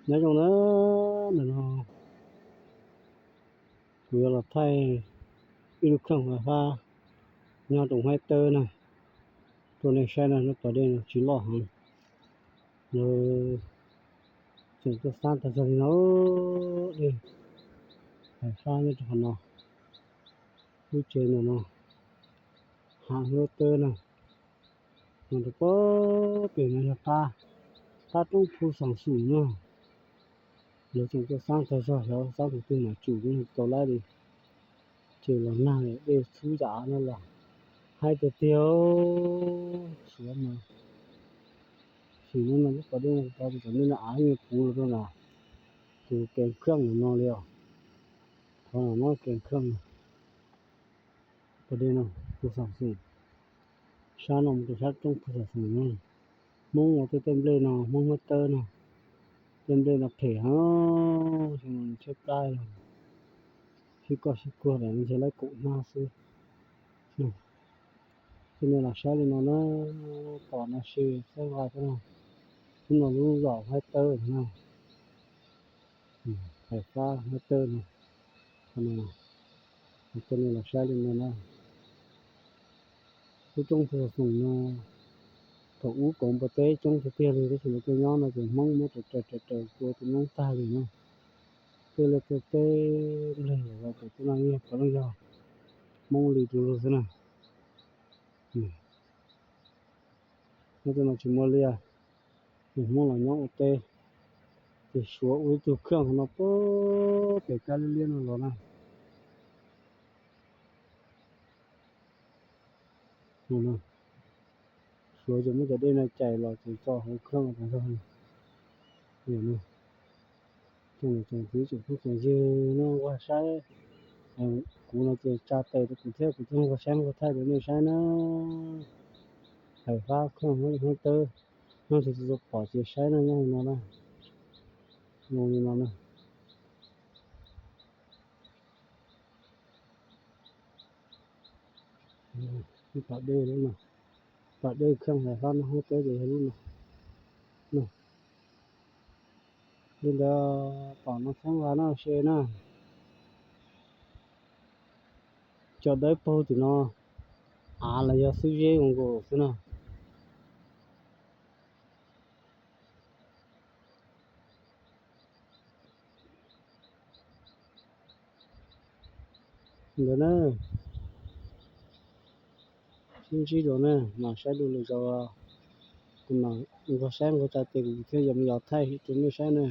Nyob zoo na, ntawm no kuv yuav los thaij ib lub kheej fais fab nyob rau Haib Tawb na, rau nej saib na. Lub pas dej no tsis loj heev, lawv tseem tuaj xab tag zog li no. Dej fais fab nyob rau qhov no, lub tsev ntawm no, Haib Tawb na. No rau pem no yog qab, qab roob Phu Xaam Xum na. Lawv tseem tuaj xab tag zog, xyov xab tus twg mam tsum tau laib li. Ces los nag dej txhub yam no los haib tiag tiag. Suav mas, sim no no lub pas dej no tau tus tom ntej no av yeej puv los rau na, tus kees kheej no li os. Qhov no kees kheej no, pas dej no, Phu Xaam Xum, sab no mus rau sab roob Phu Xaam Xum no. Hmoob ua tej tej nplej no, Hmoob Haib Tawb no, tej nplej no phem heev, tshaib plab, sib koj sib kuag lawm ntshe lawv koom hnab xwb. Coj nej los saib li no na, tom no xwb xab nqa xwb na. Hnub no lub zos Haib Tawb no, fais fab Haib Tawb no, qhov no, coj nej los saib li no na. Lub roob Phu Xaam Xum no, thaum ub koom npua teb coob tiag tiag li, tab sis lawv tuaj nyob no ces Hmoob muab raws raws raws raws tua tus noob tag li na. Tej liaj tej teb nplej los tus tub no yeej puav leej yog Hmoob li du lug xwb na. Nyob tej no tsis muaj liaj, ces Hmoob los nyob ua teb, ces Suav ua ib tug kheej no puag pem kab liab liab no los na. Suav ces muab cov dej no cais los ces tso hauv kheej tas zog li. Tsoom niam tsoom txiv tsoom phooj tsoom ywg no nquag saib, kuv no ces tsa tes rau kuv thiab kuv thiaj nquag saib nquag thaij rau nej saib na. Fais fab kheej Haib Tawb, nyob tsis tau pom ces saib na, nyob li no na, zoo li no na. Pas dej lub no, pas dej kheej fais fab no Haib Tawb ces yog lub no. Li ntawd tom no txhab nqa no se na, cov dawb paug tim no av los yog xwb zeb zoo nkaus xwb na. Ntawd na, sib ntsib dua na, mas saib dua lwm zaus kuv mam nquag saib nquag tsa tes kuv thiaj yuav mus yos thaij rau nej saib na.